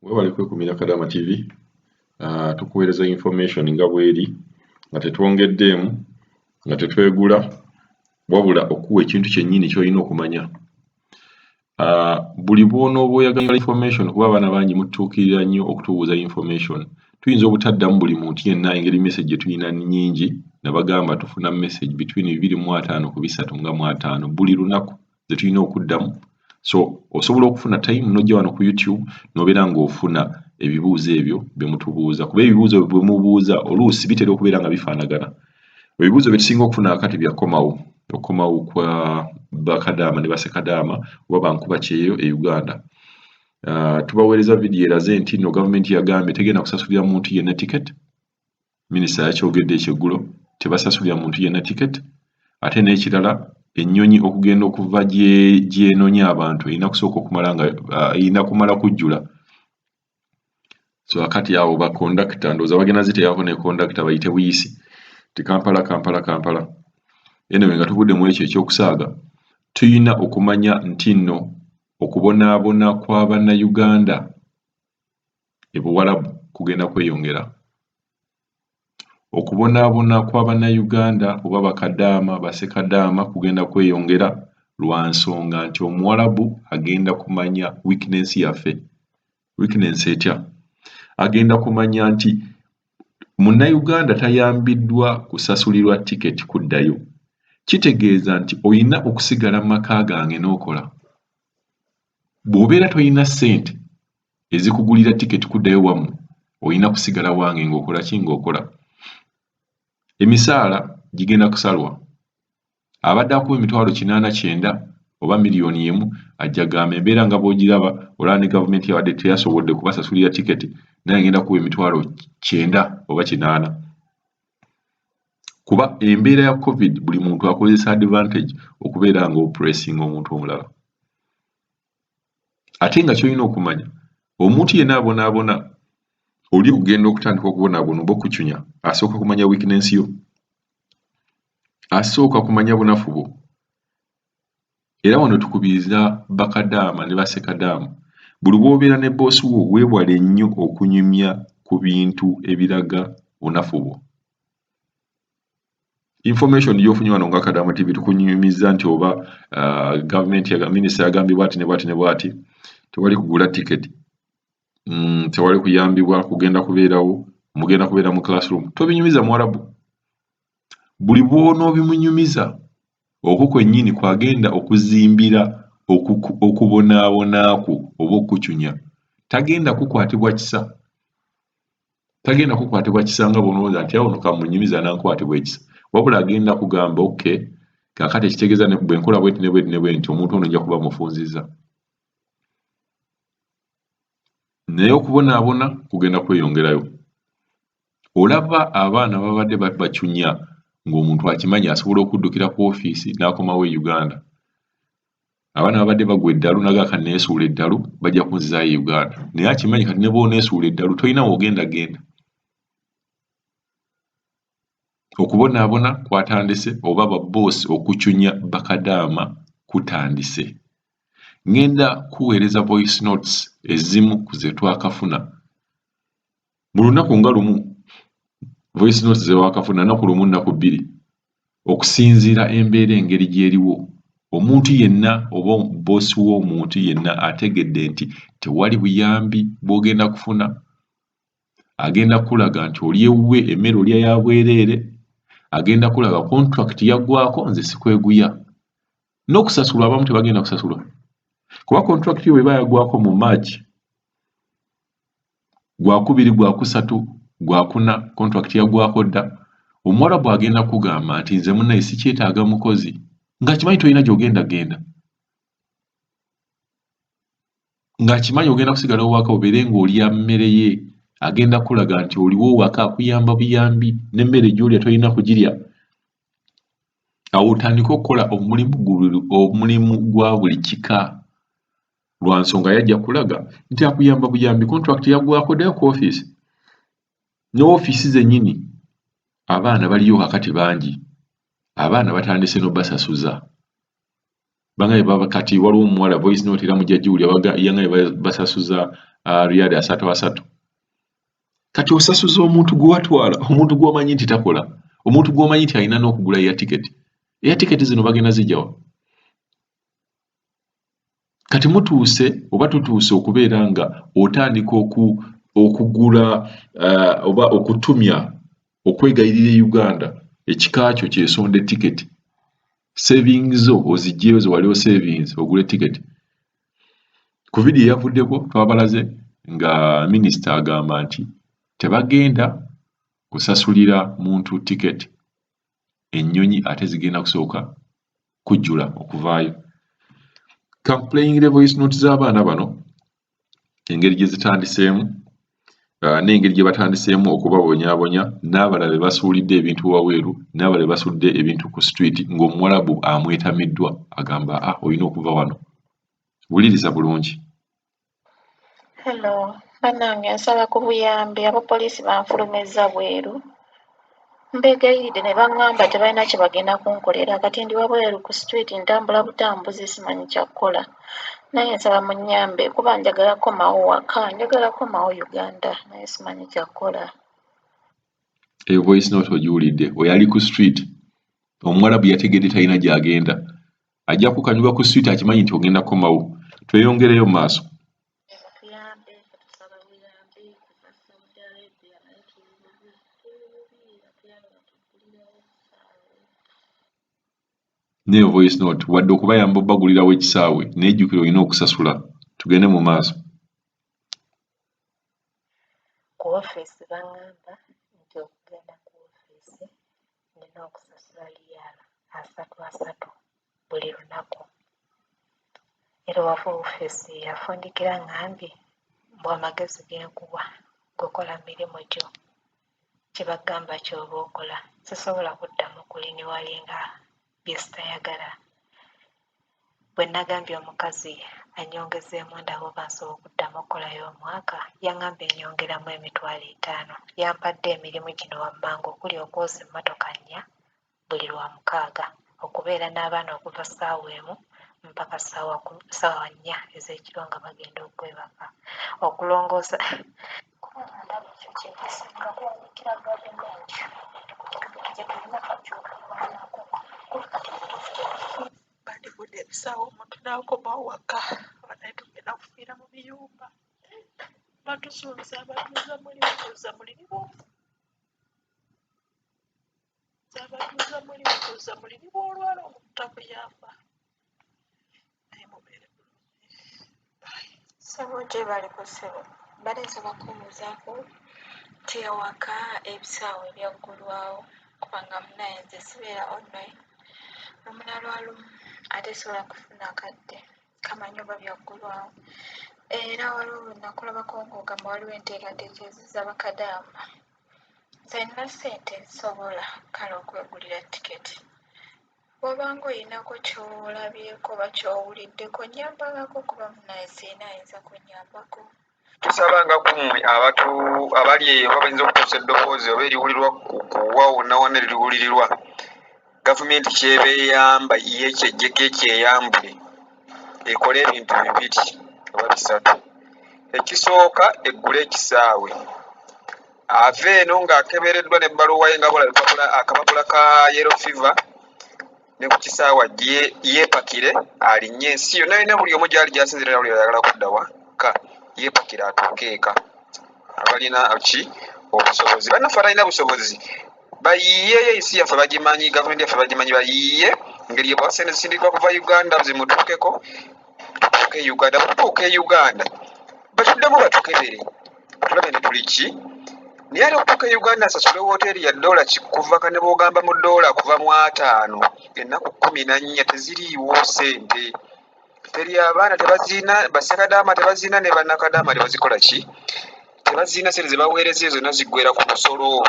Webale kwekumira Kadaama TV. Tukuweereza information nga bweri nga tetwongeddeemu, nga tetwegula, wabula okuwa ekintu kyennyini ky'olina okumanya. Buli bw'onooba oyagala information, kuba abaana bangi mututuukirira nnyo okutubuuza information, tuyinza obutaddamu buli muntu yenna engeri message gye tulina nnyingi. Nabagamba tufuna message between 250 ku 350 buli lunaku ze tulina okuddamu. So osobola okufuna time n'ojja wano ku YouTube n'obeera ng'ofuna ebibuuzo ebyo bye mutubuuza, kuba ebibuuzo bwe mubuuza oluusi bitera okubeera nga bifaanagana. Ebibuuzo bye tusinga okufuna kakati byakomawo, okukomawo kwa bakadaama ne basekadaama oba bankuba kyeyo e Uganda. Tubaweereza vidiyo eraze nti nno gavumenti yagambye tegenda kusasulira muntu yenna ticket. Minisita yakyogedde ekyeggulo, tebasasulira muntu yenna ticket. Ate n'ekirala, ennyonyi okugenda okuva gy'enoonya abantu erina kusooka okumala nga erina kumala kujjula. So akati awo ba kondakita ndowooza bagenda ziteekako ne kondakita bayite buyisi ti Kampala, Kampala, Kampala. Anyway, nga tuvudde mu ekyo ekyokusaaga, tuyina okumanya nti nno okubonaabona kwa Bannayuganda e Buwalabu kugenda kweyongera. Okubonaabona kwa Bannayuganda oba bakadaama, basekadaama kugenda kweyongera lwa nsonga nti Omuwalabu agenda kumanya weakness yaffe. Weakness etya? Agenda kumanya nti Munnayuganda tayambiddwa kusasulirwa tiketi kuddayo. Kitegeeza nti olina okusigala mu maka gange n'okola. Bw'obeera tolina ssente ezikugulira tiketi kuddayo wammwe, olina kusigala wange ng'okola ki? Ng'okola. Emisaala gigenda kusalwa. Abadde akuwa emitwalo 80, 90 oba 1 million ajja gamba embeera nga bw'ogiraba, olaba ne gavumenti yabadde teyasobodde kubasasulira tiketi, naye ngenda kuwa emitwalo 90 oba 80. Kuba embeera ya COVID, buli muntu akozesa advantage okubeera nga oppressinga omuntu omulala. Ate nga ky'olina okumanya, omuntu yenna abonaabona, oli okugenda okutandika okubonaabona oba okucunya, asooka kumanya weakness yo, asooka kumanya bunafu bwo. Era wano tukubiriza bakadaama ne basekadaama, buli bw'obeera ne boosi wo, weewale nnyo okunyumya ku bintu ebiraga bunafu bwo. Information gy'ofunye wano nga Kadaama TV, tukunyumizza nti oba gavumenti, minisita yagambye bw'ati ne bw'ati ne bw'ati, tewali kugula tiketi, tewali kuyambibwa kugenda kubeerawo, mugenda kubeera mu classroom. Tobinyumiza Muwarabu. Buli bw'onoobimunyumiza, okwo kwennyini kwagenda okuzimbira okubonaabona kwo oba okukucunya. Tagenda kukwatibwa kisa, tagenda kukwatibwa kisa nga bw'olowooza nti awo no kamunyumiza nankwatibwa ekisa, wabula agenda kugamba, "Okay, kaakati ekitegeeza bwe nkola bwenti ne bwenti ne bwenti, omuntu ono nja kuba mufunzizza." Naye okubonaabona kugenda kweyongerayo. Olaba abaana babadde bacunya ng'omuntu akimanyi asobola okuddukira ku ofiisi n'akomawo e Uganda. Abaana babadde bagwa eddalu naga kanneesuula eddalu, bajja kunzizaayo e Uganda, naye akimanyi kati ne bw'oneesuula eddalu tolina w'ogenda genda. Okubonaabona kwatandise oba babboosi okucunya bakadaama kutandise. Ŋŋenda kuweereza voice notes ezimu ku ze twakafuna mu lunaku nga lumu, voice notes ze waakafuna nnaku lumu, nnaku 2, okusinziira embeera engeri gy'eriwo. Omuntu yenna oba bboosi w'omuntu yenna ategedde nti tewali buyambi bw'ogenda kufuna, agenda kukulaga nti oli ewuwe emmere olya ya bwereere, agenda kukulaga contract yaggwako, nze sikweguya. N'okusasulwa abamu tebagenda kusasulwa, kuba contract yo bw'eba yaggwako mu March, gwakubiri, gwakusatu, gwakuna, contract yaggwako dda, Omuwarabu agenda kukugamba nti nze munnaye sikyetaaga mukozi, ng'akimanyi tolina gy'ogenda genda, ng'akimanyi ogenda kusigala owaka obeere ng'olya mmere ye. Agenda kukulaga nti oliwo owaka akuyamba buyambi, n'emmere gy'olya tolina kugirya. Awo otandike okukola omulimu gwa buli kika, lwa nsonga yajja kulaga nti akuyamba buyambi, contract yaggwako, ddayo ku ofiisi. Ne ofiisi zennyini abaana baliyo kakati bangi, abaana batandise n'obbasasuza. Bangaye baba kati waliwo omuwala, voice note era mujja giwulira, yangambye basasuza Riyadi asatu asatu. Kati osasuza omuntu gwe watwala, omuntu gw'omanyi nti takola, omuntu gw'omanyi nti alina n'okugula air ticket. Air ticket zino bagenda zijjawa? Kati mutuuse oba tutuuse okubeera nga otandika okugula oba okutumya okwegayirira e Uganda ekika kyo kyesonde tiketi, savings zo oziggyeyo ze wali osavinze ogule tiketi. Ku vidiyo eyavuddeko twabalaze nga minisita agamba nti tebagenda kusasulira muntu tiketi, ennyonyi ate zigenda kusooka kujjula okuvaayo. Kampuleyingire voice note z'abaana bano engeri gye zitandiseemu n'engeri gye batandiseemu okubabonyaabonya n'abalala be basuulidde ebintu wabweru n'abalala be basudde ebintu ku street ng'omuwalabu amwetamiddwa agamba ah olina okuva wano. Wuliriza bulungi. Hello, bannange nsaba ku buyambi abapoliisi banfulumizza bweru. Mbeegayiridde ne baŋŋamba tebalina kye bagenda kunkolera kati ndi wabweru ku street ntambula butambuzi simanyi kya kukola. Naye nsaba munnyambe kuba njagala kukomawo waka, njagala kukomawo Uganda naye simanyi kya kukola. Eyo voice note ogiwulidde, oyo ali ku street omuwalabu yategedde talina gy'agenda ajja kukanyuga ku street akimanyi nti ogenda kukomawo. Tweyongereyo mu maaso. Mutuyambe tusaba buyambi kuva Saudi Arabia naye tuli bubi, tuli bubi, batuyambe batuggulirewo ekisaawe. Neyo voice note wadde okubayamba obbagulirawo ekisaawe naye jjukira olina okusasula. Tugende mu maaso. Ku ofiisi bangamba nti okugenda ku ofiisi nnina okusasula riyaal asatu asatu buli lunaku. Era owa ofiisi yafundikira angambye mbu amagezi ge nkuwa ggwe kola mirimu gyo kye bagamba ky'oba okola. Sisobola kuddamu kuliniwalinga bye sitayagala. Bwe nagambye omukazi annyongezeemu ndabe oba nsobola okuddamu okukolayo omwaka, yangambye nnyongeramu emitwalo etaano. Yampadde emirimu gino wammanga okuli okwoza emmotoka nnya buli Lwamukaaga, okubeera n'abaana okuva ssaawa emu mpaka ssaawa nnya ez'ekiro nga bagenda okwebaka, okulongoosa Kubanga ndaba ekyo kye kisinga kuwanikira gavumenti gye tulina kati okulwanako kuba kati mutuufu kye Bandigudde ebisaawe omuntu n'akomawo waka oba naye tugenda kufiira mu biyumba. Batusuubiza abatuuza muli batuuza muli abatuuza muli batuuza muli ne bw'olwala omuntu takuyamba. Naye mubeere bulungi. Bye. Ssebo gyebaleko ssebo. Mbadde nsaba kukubuuzaako nti ewaka ebisaawe byaggulwawo kubanga munnaye nze sibeera online lumu na lwa lumu ate sisobola kufuna kadde kamanya oba byaggulwawo era waliwo lwe nakulabako ng'ogamba waliwo enteekateeka ezizza bakadaama. Nze nina ssente ezisobola kale okwegulira tiketi. Bw'oba ng'oyinako ky'olabyeko oba ky'owuliddeko nnyambangako kuba munnaye sirina ayinza kunnyambako. Tusaba nga ku mmwe abatu abali eyo oba bayinza okutuusa eddoboozi oba eriwulirwa ku wa wonna wonna eriwulirirwa gavumenti kyeba eyamba ye kyejjeko ekyeyambule ekole ebintu bibiri oba bisatu. Ekisooka eggule ekisaawe ava eno ng'akebereddwa n'ebbaluwa ye nga bw'olaba akapapula ka yellow fever ne ku kisaawe ajje yeepakire alinnye ensi yonna yonna buli omu gy'ali gy'asinziira era buli ayagala kudda wa ka yeepakire atuuke eka abalina ki obusobozi bannaffe abalina busobozi bayiiyeeyo ensi yaffe bagimanyi gavumenti yaffe bagimanyi bayiiye engeri yebawa sente zisindikibwa kuva Uganda zimutuukeko tutuuke e Uganda bwe tutuuka e Uganda batuddemu batukebere batulabe nti tuli ki naye ate okutuuka e Uganda nsasule wooteeri ya ddoola kuva ka ne bw'ogamba mu ddoola kuva mu ataano ennaku 14 teziriiwo ssente teri abaana tebazirina bassekadaama tebazirina ne bannakadaama tebazikola ki tebazirina ssente ze baweereza ezo zonna ziggweera ku musolo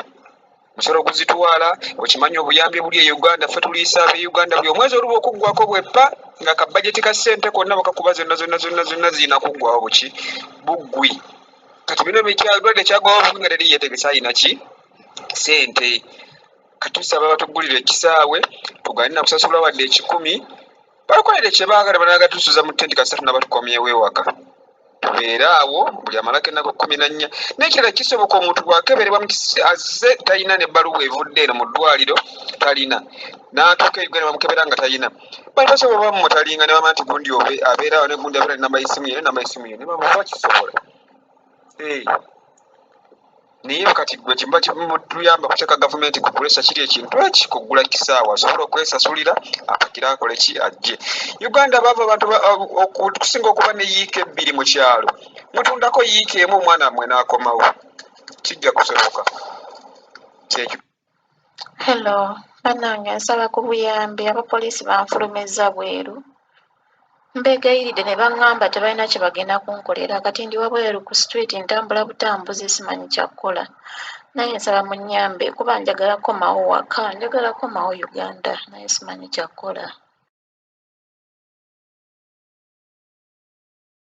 musolo guzitwala okimanyi obuyambi buli e Uganda ffe tuliisa abe Uganda buli omwezi oluba okuggwako bweppa nga ka bajeti ka ssente konna bakakuba zonna zonna zonna zonna zirina kuggwawo buki buggwi kati bino bikyalwadde kyagwawo buggwi nga teri yetegese alina ki ssente kati tusaba batuggulire ekisaawe tugaane na kusasula wadde ekikumi bakolere kye baagala banaaga tusuza mu tenti kasita tunaba tukomyewo ewaka. Tubeere awo buli amalako ennaku 14. N'ekirala kisoboka omuntu bw'akeberebwa azze talina n'ebbaluwa evudde eno mu ddwaliro talina, n'atuuka e Uganda bamukebera nga talina, bali basobola bamumutalinga ne bamanya nti gundi obe abeera awo ne gundi abeera namba y'essimu ye ne namba y'essimu ye ne bamuba kisobola. Naye kati gwe kiba kimutuyamba kuteeka gavumenti ku pulesa kiri ekintu eki kugula kisaawe asobole okwesasulira apakire akole ki ajje. Uganda baava abantu okusinga okuba ne yiika ebbiri mu kyalo, mutundako yiika emu omwana mwe n'akomawo, kijja kusoboka. Kyekyo. Hello, bannange nsaba ku buyambi abapoliisi banfulumizza bweru. Mbeegayiridde ne baŋŋamba tebalina kye bagenda kunkolera kati ndi wabweru ku street ntambula butambuzi simanyi kya kukola. Naye nsaba munnyambe kuba njagala kukomawo waka, njagala kukomawo Uganda naye simanyi kya kukola.